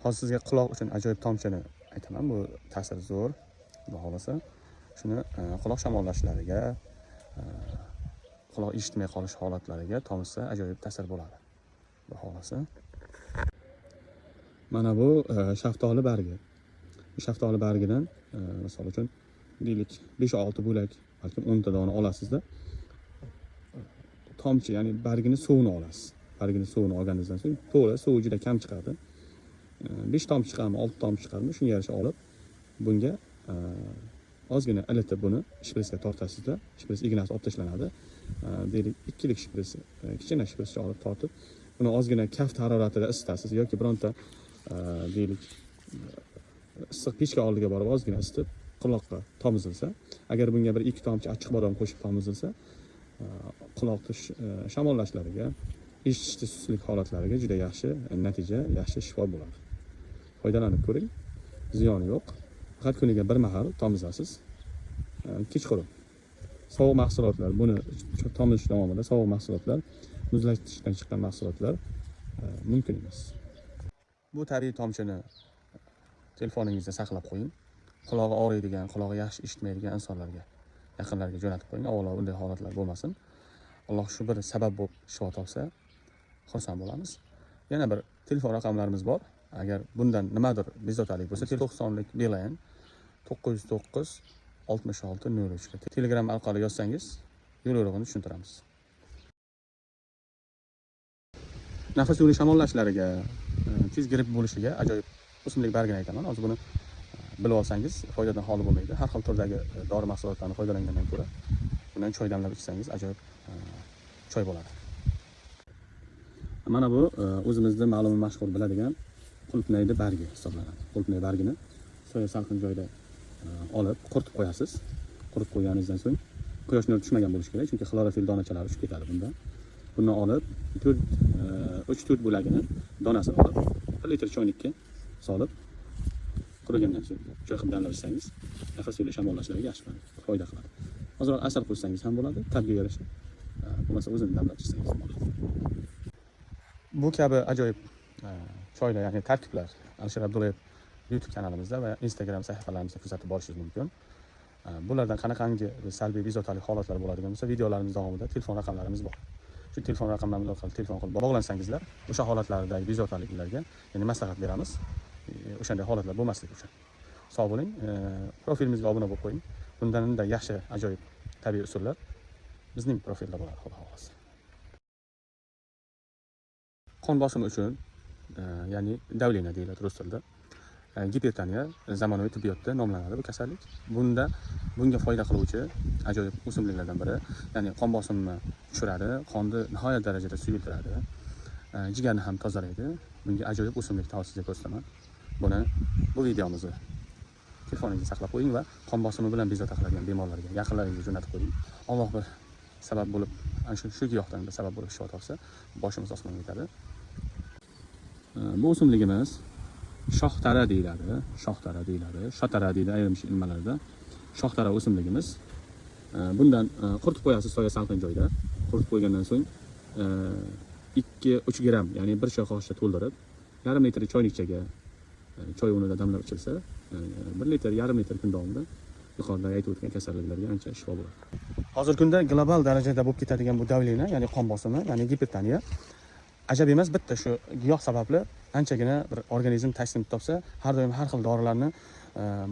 Hozir sizga quloq uchun ajoyib tomchini aytaman. Bu ta'siri zo'r, xudo xohlasa. Shuni quloq shamollashlariga, quloq eshitmay qolish holatlariga tomizsa, ajoyib ta'sir bo'ladi, xudo xohlasa. Mana bu shaftoli bargi. Bu shaftoli bargidan, misol uchun, deylik, 5-6 bo'lak, balkim 10 ta dona olasizda, tomchi, ya'ni bargini suvini olasiz. Bargini suvini olganingizdan so'ng, to'g'ri, suvi juda kam chiqadi. 5 tomchi chiqadimi, 6 tomchi chiqadimi, shunga yarasha olib, bunga ozgina ilitib, buni shpritsga tortasizda, shprits ignasi olib tashlanadi. Deylik, ikkilik shprits, kichkina shpritscha olib tortib, buni ozgina kaft haroratida isitasiz yoki bironta, deylik, issiq pechka oldiga borib ozgina isitib, quloqqa tomizilsa, agar bunga bir ikki tomchi achchiq bodom qo'shib tomizilsa, quloqni shamollashlariga, eshitishda suslik holatlariga juda yaxshi natija, yaxshi shifo bo'ladi. Foydalanib ko'ring, ziyoni yo'q. Faqat kuniga bir mahal tomizasiz, kechqurun. Sovuq mahsulotlar, buni tomizish davomida sovuq mahsulotlar, muzlatgichdan chiqqan mahsulotlar mumkin emas. Bu tabiiy tomchini telefoningizda saqlab qo'ying. Qulog'i og'riydigan, qulog'i yaxshi eshitmaydigan insonlarga, yaqinlarga jo'natib qo'ying. Avvalo, unday holatlar bo'lmasin. Alloh shu bir sabab bo'lib shifo topsa, xursand bo'lamiz. Yana bir telefon raqamlarimiz bor. Agar bundan nimadir bezovtalik bo'lsa, 90lik Beeline 909 66 03 ga Telegram orqali yozsangiz, yo'l yo'rig'ini tushuntiramiz. Nafas yo'li shamollashlariga, tez gripp bo'lishiga ajoyib o'simlik bargini aytaman. Hozir buni bilib olsangiz, foydadan xoli bo'lmaydi. Har xil turdagi dori mahsulotlarini foydalangandan ko'ra, bundan choy damlab ichsangiz, ajoyib choy bo'ladi. Mana bu o'zimizda ma'lum, mashhur, biladigan qulupnayni bargi hisoblanadi. Qulupnay bargini soya salqin joyda olib, quritib qo'yasiz. Quritib qo'yganingizdan so'ng, quyosh nuri tushmagan bo'lishi kerak, chunki xlorofil donachalari uchib ketadi bunda. Buni olib, to'rt, uch, to'rt bo'lagini, donasini olib, 1 litr choynikka solib, qurigandan so'ng choy qilib damlab ichsangiz, nafas yo'li shamollashlariga yaxshi foyda qiladi. Ozroq asal qo'shsangiz ham bo'ladi, ta'bga yarasha. Bo'lmasa o'zini damlab ichsangiz ham bo'ladi. Bu kabi ajoyib choylar, ya'ni tarkiblar Alisher Abdullayev YouTube kanalimizda va Instagram sahifalarimizda kuzatib borishingiz mumkin. Bulardan qanaqangi salbiy, bezovtalik holatlar bo'ladigan bo'lsa, videolarimiz davomida telefon raqamlarimiz bor. Shu telefon raqamlarimiz orqali telefon qilib bog'lansangizlar, o'sha holatlardagi bezovtaliklarga, ya'ni maslahat beramiz, o'shanday holatlar bo'lmasligi uchun. Sog' bo'ling, profilimizga obuna bo'lib qo'ying. Bundan yaxshi ajoyib tabiiy usullar bizning profilda bo'ladi, xudo xohlasa. Qon bosimi uchun, ya'ni давление deyiladi rus tilida, gipertoniya zamonaviy tibbiyotda nomlanadi bu kasallik. Bunda, bunga foyda qiluvchi ajoyib o'simliklardan biri, ya'ni qon bosimini tushiradi, qonni nihoyat darajada suyultiradi, jigarni ham tozalaydi. Bunga ajoyib o'simlik hozir sizga ko'rsataman. Buni, bu videomizni telefoningizda saqlab qo'ying va qon bosimi bilan bezovta qiladigan bemorlarga, yaqinlaringizga jo'natib qo'ying. Alloh bir sabab bo'lib, ana shu giyohdan bir sabab bo'lib shifo topsa, boshimiz osmonga yetadi. Bu o'simligimiz shoxtara deyiladi, shoxtara deyiladi, shotara deydi ayrim nimalarda. Shoxtara o'simligimiz. Bundan quritib qo'yasiz soya salqin joyda. Quritib qo'ygandan so'ng, 2-3 gramm, ya'ni 1 choy qoshiqcha to'ldirib, yarim litr choynikchaga choy o'rnida damlab ichilsa, 1 litr, yarim litr kun davomida yuqorida aytib o'tgan kasalliklarga ancha shifo bo'ladi. Hozirgi kunda global darajada bo'lib ketadigan bu давление, ya'ni qon bosimi, ya'ni gipertoniya, ajab emas, bitta shu giyoh sababli anchagina bir organizm taslim topsa, har doim har xil dorilarni,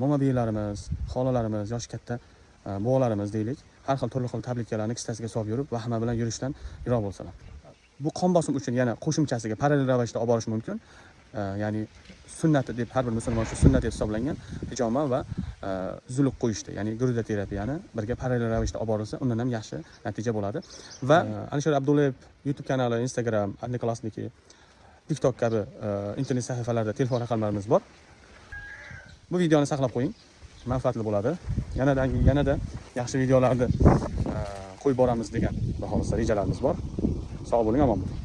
momo bibilarimiz, xolalarimiz, yoshi katta buvalarimiz deylik, har xil, turli xil tabletkalarni kissasiga solib yurib, vahima bilan yurishdan yiroq bo'lsalar. Bu qon bosim uchun yana qo'shimchasiga parallel ravishda olib borish mumkin. Ya'ni sunnati deb, har bir musulmon uchun sunnat deb hisoblangan hijoma va zuluk qo'yishdi, ya'ni girudoterapiyani birga parallel ravishda olib borilsa, undan ham yaxshi natija bo'ladi. Va Alisher Abdullayev YouTube kanali, Instagram, Одноклассники, TikTok kabi internet sahifalarida telefon raqamlarimiz bor. Bu videoni saqlab qo'ying, manfaatli bo'ladi. Yanada, yanada yaxshi videolarni qo'yib boramiz degan, xudo xohlasa, rejalarimiz bor. Sog' bo'ling, omon bo'ling.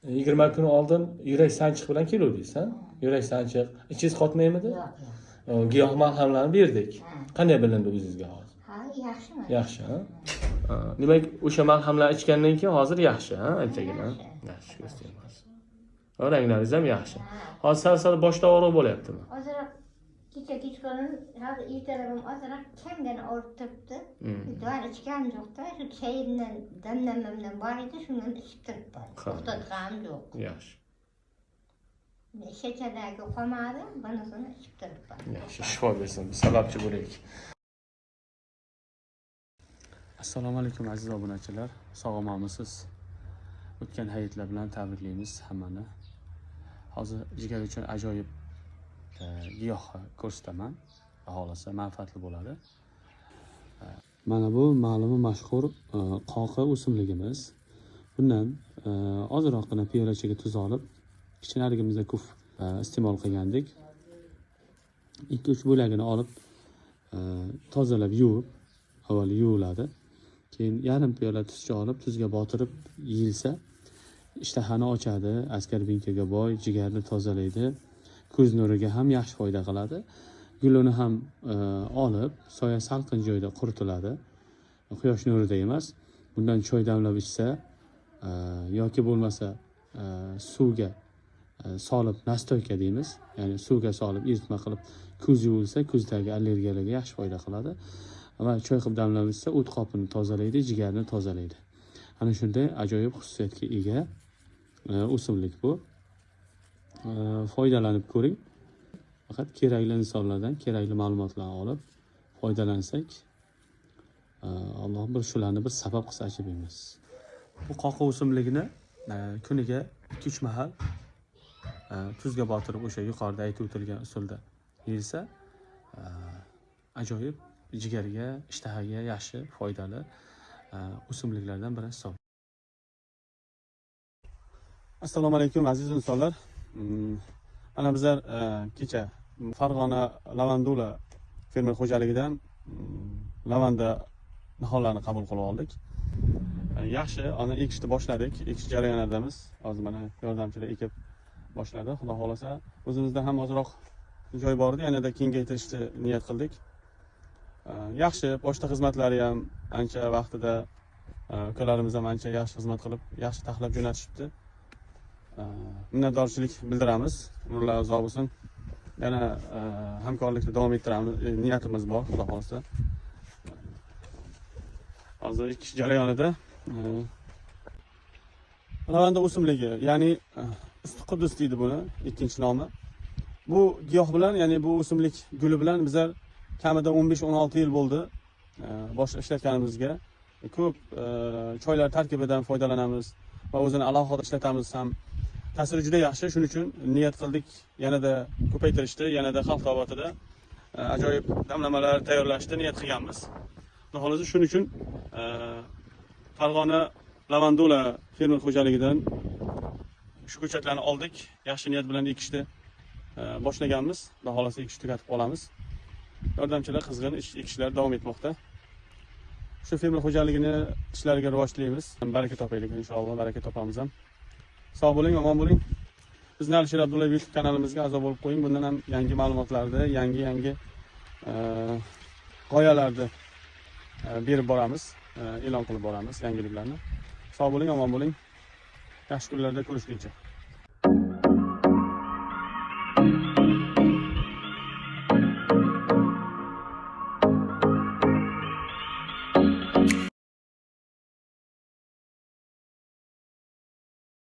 20 kun oldin yurak sanchiq bilan keluvdingiz, ha? Yurak sanchiq, ichingiz qotmaymidi? Yo'q. Giyoh malhamlarni berdik. Qanday bilindi o'zingizga hozir? Ha, yaxshimi? Yaxshi, ha? Ha, demak, o'sha malhamlar ichgandan keyin hozir yaxshi, ha, anchagina? Yaxshi. Yaxshi, ko'z tegmasin. Ranglaringiz ham yaxshi. Hozir sal-sal boshda og'riq bo'lyaptimi? Ozroq kecha kechqurun, hozir ertalab ham ozroq kamgina og'rib turibdi. Dori ichganim yo'qda, shu chayimdan, damlamamdan bor edi, shundan ichib turibman. To'xtatganim yo'q. Yaxshi. Shechadagi qolmadi, bunisini ichib turibman. Yaxshi, shifo bersin. Biz sababchi bo'laylik. Assalomu alaykum aziz obunachilar. Sog' omonmisiz? O'tgan hayitlar bilan tabriklaymiz hammani. Hozir jigar uchun ajoyib giyoh ko'rsataman. Xohlasa manfaatli bo'ladi. Mana bu ma'lumi mashhur qoqi o'simligimiz. Bundan ozroqgina piyolachaga tuz olib, kichkinaligimizda ko'p iste'mol qilgandik. 2-3 bo'lagini olib, tozalab yuvib, avval yuviladi. Keyin yarim piyola tuzcha olib, tuzga botirib yeyilsa, ishtahani ochadi, askorbinkaga boy, jigarni tozalaydi, ko'z nuriga ham yaxshi foyda qiladi. Gulini ham olib, soya salqin joyda quritiladi. Quyosh nurida emas. Bundan choy damlab ichsa, yoki bo'lmasa suvga solib nastoyka deymiz, ya'ni suvga solib eritma qilib ko'z yuvilsa, ko'zdagi allergiyalarga yaxshi foyda qiladi. Va choy qilib damlab ichsa, o't qopini tozalaydi, jigarni tozalaydi. Ana shunday ajoyib xususiyatga ega o'simlik bu. Foydalanib ko'ring. Faqat kerakli insonlardan kerakli ma'lumotlarni olib foydalansak, Alloh bir shularni bir sabab qilsa ajab emas. Bu qoqi o'simligini kuniga 2-3 mahal tuzga botirib o'sha yuqorida aytib o'tilgan usulda yeyilsa, ajoyib jigarga, ishtahaga yaxshi foydali o'simliklardan biri hisoblanadi. Assalomu alaykum aziz insonlar. Mana bizlar kecha Farg'ona Lavandula fermer xo'jaligidan lavanda nihollarini qabul qilib oldik. Yaxshi, ana ekishni boshladik. Ekish jarayonidamiz. Hozir mana yordamchilar ekib boshladi. Xudo xohlasa, o'zimizda ham ozroq joy bor edi, yanada kengaytirishni niyat qildik. Yaxshi, pochta xizmatlari ham ancha vaqtida, ukalarimiz ham ancha yaxshi xizmat qilib, yaxshi taxlab jo'natishibdi. Minnatdorchilik bildiramiz. Umrlari uzoq bo'lsin. Yana hamkorlikni davom ettiramiz, niyatimiz bor, Xudo xohlasa. Hozir ekish jarayonida lavanda o'simligi, ya'ni Usti Quddus deydi buni ikkinchi nomi. Bu giyoh bilan, ya'ni bu o'simlik guli bilan bizlar kamida 15-16 yil bo'ldi bosh ishlatganimizga. Ko'p choylar tarkibidan foydalanamiz va o'zini alohida ishlatamiz ham. Ta'siri juda yaxshi. Shuning uchun niyat qildik yanada ko'paytirishni, yanada xalq tabobatida ajoyib damlamalar tayyorlashni niyat qilganmiz. Xudo xohlasa, shuning uchun Farg'ona Lavandula fermer xo'jaligidan shu ko'chatlarni oldik. Yaxshi niyat bilan ekishni boshlaganmiz. Xudo xohlasa ekishni tugatib olamiz. Yordamchilar qizg'in ekishlar davom etmoqda. Shu fermer xo'jaligini ishlariga rivoj tilaymiz. Baraka topaylik inshaalloh, baraka topamiz ham. Sog' bo'ling, omon bo'ling. Bizni Alisher Abdullayev YouTube kanalimizga a'zo bo'lib qo'ying. Bundan ham yangi ma'lumotlarni, yangi g'oyalarni berib boramiz, e'lon qilib boramiz yangiliklarni. Sog' bo'ling, omon bo'ling. Yaxshi kunlarda ko'rishguncha.